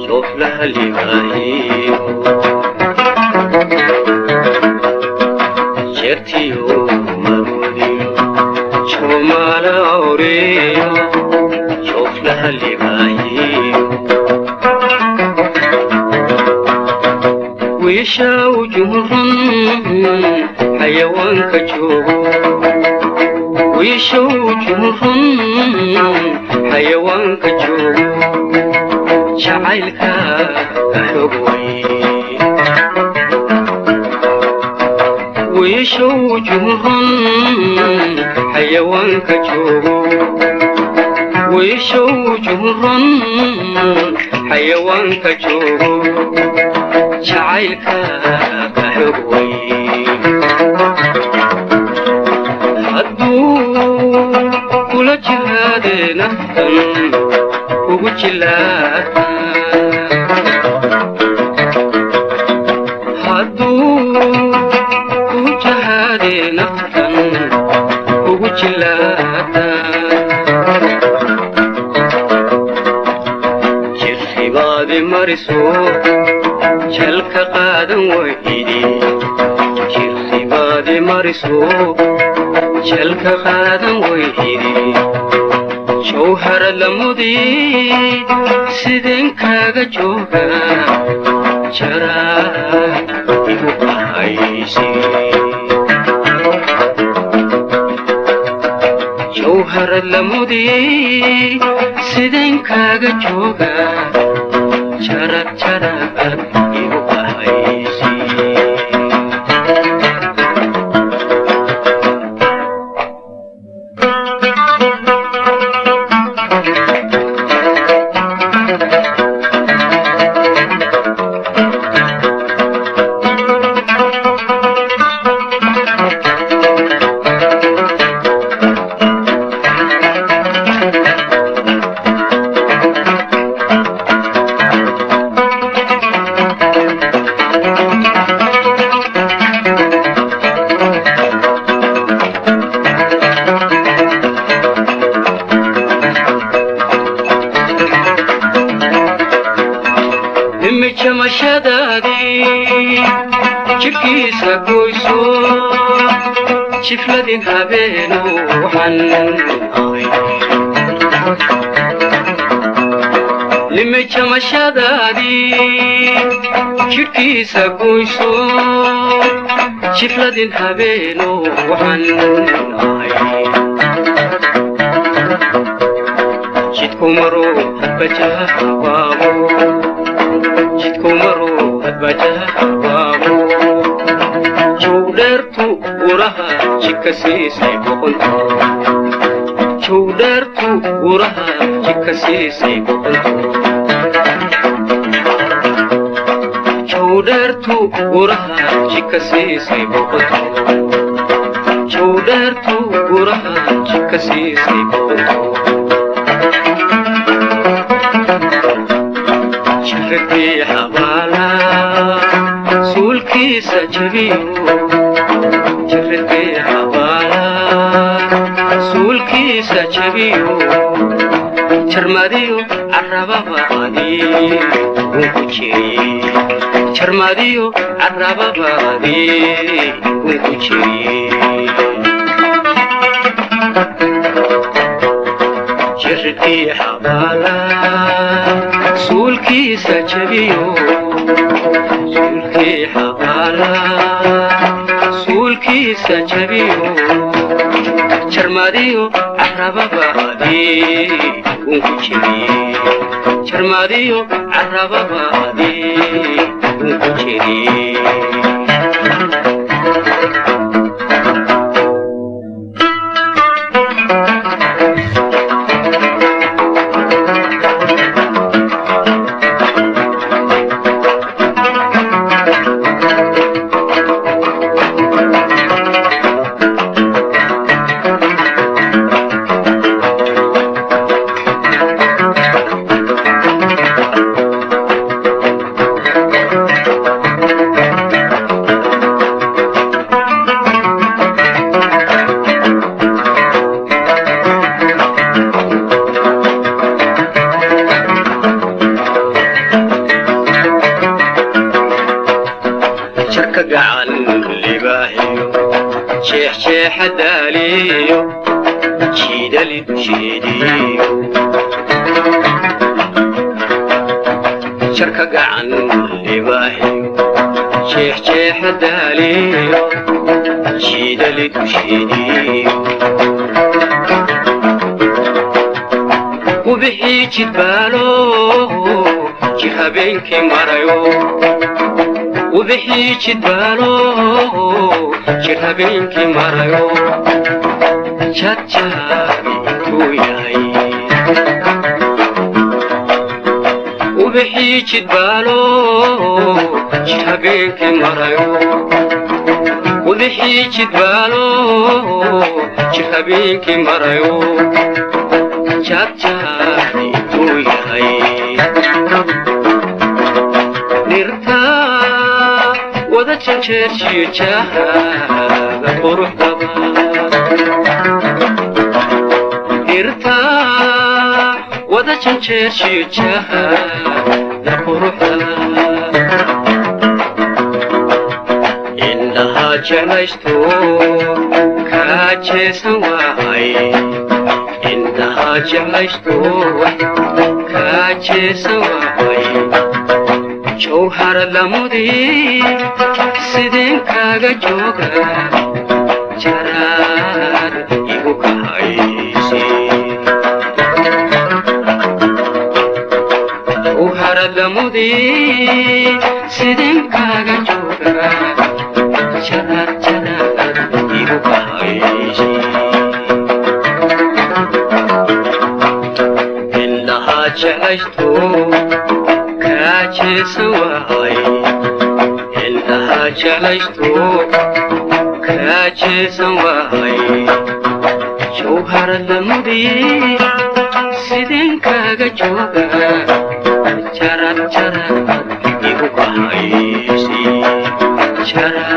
Joflaha libaahiyo jeertiyo maroodiyo joomaala awreeyo joflaha libaahiyo wiisha wujuhun xayawaanka joogo wiisha wujuhun xayawaanka joogo jacaylka ka xog weyn wiisha wujuhun xayawaanka joogo wiisha wujuhun xayawaanka joogo jacaylka ka xog weyn hadduu kula jihaade naftan kugu jilaata hadduu ku jahaade naftan kugu jilaata jirribaadi mariso jalka qaadan waydi jirribaadi mariso jalka qaadan waydi jawhara lamudi sideen kaaga jooga jaraa igu bahaysi jawhara lamudi sideen kaaga jooga jarad jarad igu bahaysi. Imijamashadaadii jidhkiisa goyso jifladin habeenu waxaan ahay nimijamashadaadii jidhkiisa goyso jifladin habeenu waxaan ahay jidku maro hadbajahabaabo jidku maro hadbajahabaabo jowdheertu uraha jidka siisay boqonto jowdheertu uraha jidka siisay boqonto jowdheertu uraha jidka siisay boqonto jowdheertu uraha jidka siisay boqonto jirridii xabaala suulkiisa jabiyo jirridii xabaala suulkiisa jabiyo jarmadiyo carrababaadii unku jiriye jarmadiyo carrababaadii unku jiriye jirridii xabaala suulkiisa jabiyo suulkii xabaala suulkiisa jabiyo jarmadiyo carrababaadii unku jiriye jarmadiyo carrababaadii unku jiriye. Jarka gacan libaaxiyo, jeexjeexa daaliyo, jiidali dusheediyo. Jarka gacan libaaxiyo, jeexjeexa daaliyo, jiidali dusheediyo. Ubixii jidbaalo jir habeenkii marayo, ubixii jidbaalo jir habeenkii marayo, jadjaadi intuu yahay. Ubixii jidbaalo jir habeenkii marayo, ubixii jidbaalo jir habeenkii marayo, jadjaadi intuu yahay. Dhirta wada janjeershiyo jahaaga quruxdaba, dhirta wada janjeershiyo jahaaga quruxdaba. Indhaha jeclaysto kaa jeesan waay, indhaha jeclaysto kaa jeesan waay. Jawharad lamudii sideen kaaga jooga, jaraad igu kahaysi. Jawharad lamudii sideen kaaga jooga, jaraad jaraad igu kahaysi. Indhaha jeclaysto kaa jeesan waay, indhaha jeclaysto kaa jeesan waay. Jawharad lamudii sideen kaaga jooga, jarad jarad igu kahaysi, jarad